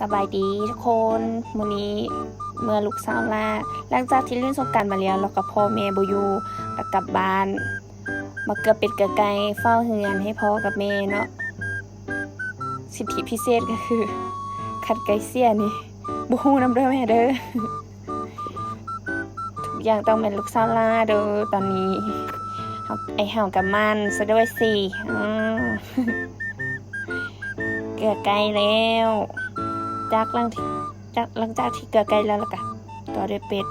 ສະບາຍດີທຸກຄົນ ມື້ນີ້ເມື່ອລູກສາວລາ ຫຼັງຈາກທີ່ຫຼິ້ນສົງການມາແລ້ວ ແລ້ວກໍພໍ່ແມ່ບໍ່ຢູ່ ກໍກັບບ້ານ ມາເກືອເປັດເກືອໄກ່ ເຝົ້າເຮືອນໃຫ້ພໍ່ກັບແມ່ເນາະ. ສິດທິພິເສດກໍຄື ຄັນໄກ່ເສຍນີ້ ບໍ່ຮູ້ນຳເດີແມ່ເດີ. ທຸກຢ່າງຕ້ອງແມ່ນລູກສາວລາເດີ. ຕອນນີ້ເຮົາ ໄອ້ເຮົາກໍໝັ່ນຊະດ້ວຍຊິ. ອືມ ເກືອໄກ່ແລ້ວ. ຈາກຫຼັງທີ່ ຈາກ ຫຼັງຈາກທີ່ເກືອໄກ່ແລ້ວ ແລ້ວກໍຕໍ່ດ້ວຍເປັດ.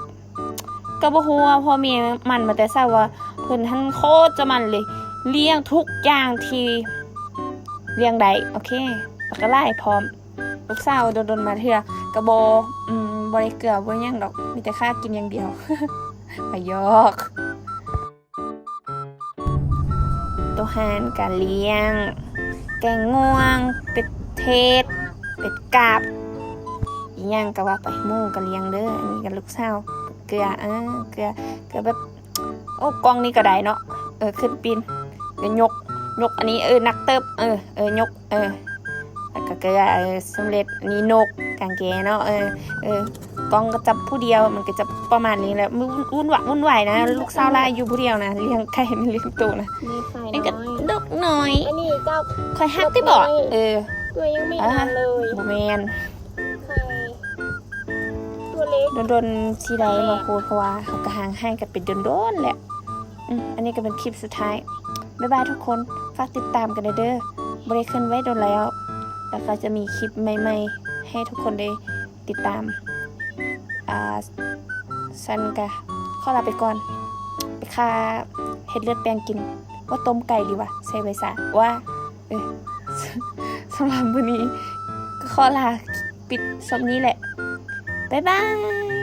ກໍບໍ່ຮູ້ວ່າພໍ່ແມ່ໝັ່ນມາແຕ່ໃສ ວ່າເພິ່ນຫັ້ນໂຄດຈະໝັ່ນເລີຍ ລ້ຽງທຸກຢ່າງທີ່ລ້ຽງໄດ້. ໂອເຄ ແລ້ວກໍຫຼາຍພ້ອມ. ລູກສາວດົນໆມາເທື່ອ ກໍບໍ່ ອືມ ບໍ່ໄດ້ເກືອບໍ່ຫຍັງດອກ ມີແຕ່ຂ້າກິນຢ່າງດຽວ. ຫຍອກ. ໂຕຮ້ານກະລ້ຽງ ແກງງ່ວງ ເປັດເທດ ເປັດກາບ ອີ່ຫຍັງກໍວ່າໄປ ໝູກະລ້ຽງເດີ. ອັນນີ້ກໍລູກສາວເກືອ ເອີ ເກືອ ເກືອແບບ ໂອ້ ກ້ອງນີ້ກໍໄດ້ເນາະ. ເອີ ຂຶ້ນປີນ ກໍຍົກ ຍົກອັນນີ້ ເອີ ໜັກເຕີບ ເອີ ເອີ ຍົກ ເອີ ແລ້ວກໍເກືອ ເອີ ສຳເລັດ. ອັນນີ້ນົກກາງແກເນາະ ເອີ ເອີ ກ້ອງກໍຈັບຜູ້ດຽວ ມັນກໍຈະປະມານນີ້ແຫຼະ. ວຸ່ນ ວຸ່ນວາຍ ວຸ່ນວາຍນະ ລູກສາວຫຼາຍຢູ່ຜູ້ດຽວນະ ລ້ຽງໄກ່ມັນລ້ຽງໂຕນະ. ນີ້ໄຂ່ ນີ້ກໍ ນ້ອຍ ນົກນ້ອຍ ອັນນີ້ເຈົ້າ ຂ້ອຍຮັກຕິບໍ? ເອີ ຕົວຍັງໄມ່ອັນນັ້ນເລີຍ ບໍ່ແມ່ນ ໄຂ່ຕົວເລັກ ດົນໆຊິໄດ້ມາໂພສ ເພາະວ່າເຮົາກໍຫ່າງຫາຍກັນເປັນດົນໆແຫຼະ. ອືມ ອັນນີ້ກໍເປັນຄລິບສຸດທ້າຍ. ບາຍບາຍທຸກຄົນ ຝາກຕິດຕາມກັນແດ່ເດີ ບໍ່ໄດ້ເຄື່ອນໄຫວດົນແລ້ວ ແລ້ວກໍຈະມີຄລິບໃໝ່ໆໃຫ້ທຸກຄົນໄດ້ຕິດຕາມ. ອ່າ ຊັ້ນກະຂໍລາໄປກ່ອນ ໄປຂ້າເຮັດເລືອດແປງກິນ. ວ່າຕົ້ມໄກ່ດີວະ ໃສ່ໃບສາ ວ່າ ເອີ ສຳລັບມື້ນີ້ກໍຂໍລາປິດຊ່ອງນີ້ແຫຼະ. ບາຍບາຍ.